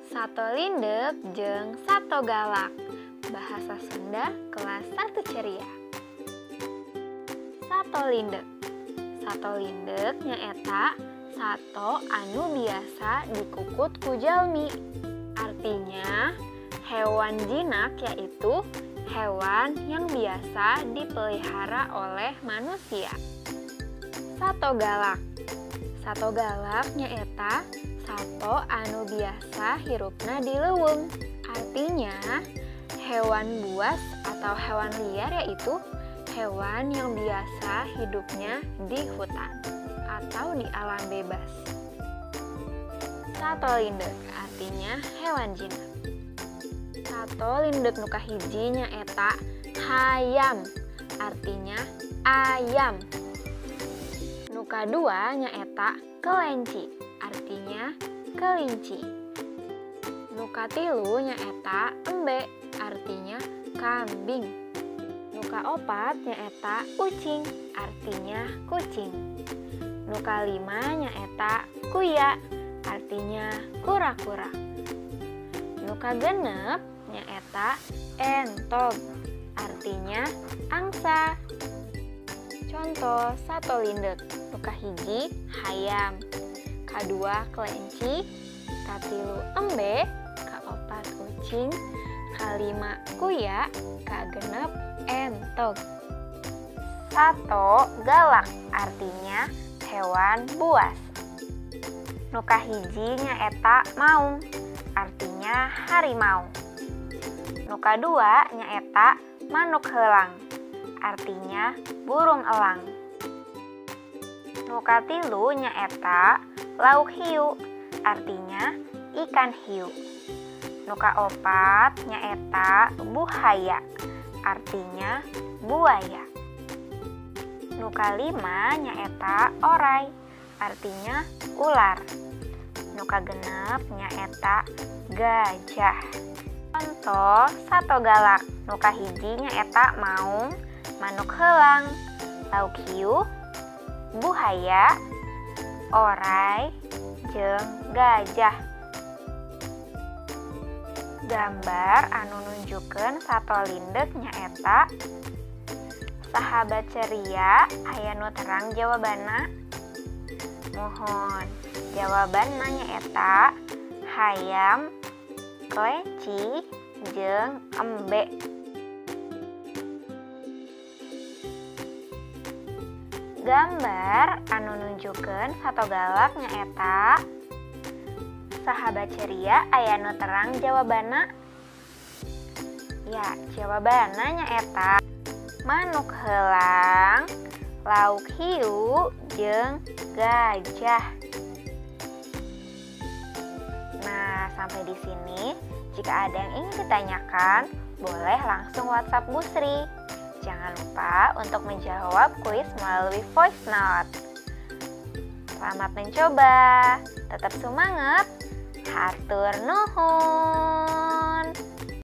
Sato Lindek jeung Sato Galak. Bahasa Sunda kelas 1 ceria. Sato Lindek. Sato Lindek nyaeta sato anu biasa dikukut ku jalmi. Artinya hewan jinak, yaitu hewan yang biasa dipelihara oleh manusia. Sato galak. Sato galak nyaeta sato anu biasa hirupna di leuweung. Artinya hewan buas atau hewan liar, yaitu hewan yang biasa hidupnya di hutan atau di alam bebas. Sato lindek artinya hewan jinak. Sato lindek nu kahiji nyaeta hayam, artinya ayam. Nu kadua nyaeta kelenci, artinya kelinci. Nu katilu nyaeta embe, artinya kambing. Nu kaopat nyaeta ucing, artinya kucing. Nu kalima nyaeta kuya, artinya kura-kura. Nu kagenep nyaeta entog, artinya angsa. Contoh sato lindek: nu kahiji hayam, kadua kelenci, katilu embe, kaopat ucing, kalima kuya, kagenep entog. Sato galak artinya hewan buas. Nu kahiji nyaeta maung, artinya harimau. Nu kadua nyaeta manuk heulang, artinya burung elang. Nu katilu nyaeta lauk hiu, artinya ikan hiu. Nu kaopat nyaeta buhaya, artinya buaya. Nu kalima nyaeta orai, artinya ular. Nu kagenep nyaeta gajah. Contoh sato galak: nu kahiji nyaeta maung, manuk heulang, lauk hiu, buhaya, orai, jeung gajah. Gambar anu nunjukkeun sato lindek nyaeta. Sahabat ceria, aya nu terang jawabanna? Muhun, jawabanna nyaeta hayam, kelenci, jeung embe. Gambar anu nunjukkeun sato galak nyaeta. Sahabat ceria, aya nu terang jawabanna? Ya, jawabanna nyaeta manuk heulang, lauk hiu, jeung gajah. Nah, sampai di sini. Jika ada yang ingin ditanyakan, boleh langsung WhatsApp Bu Sri. Jangan lupa untuk menjawab kuis melalui voice note. Selamat mencoba. Tetap semangat. Hatur nuhun.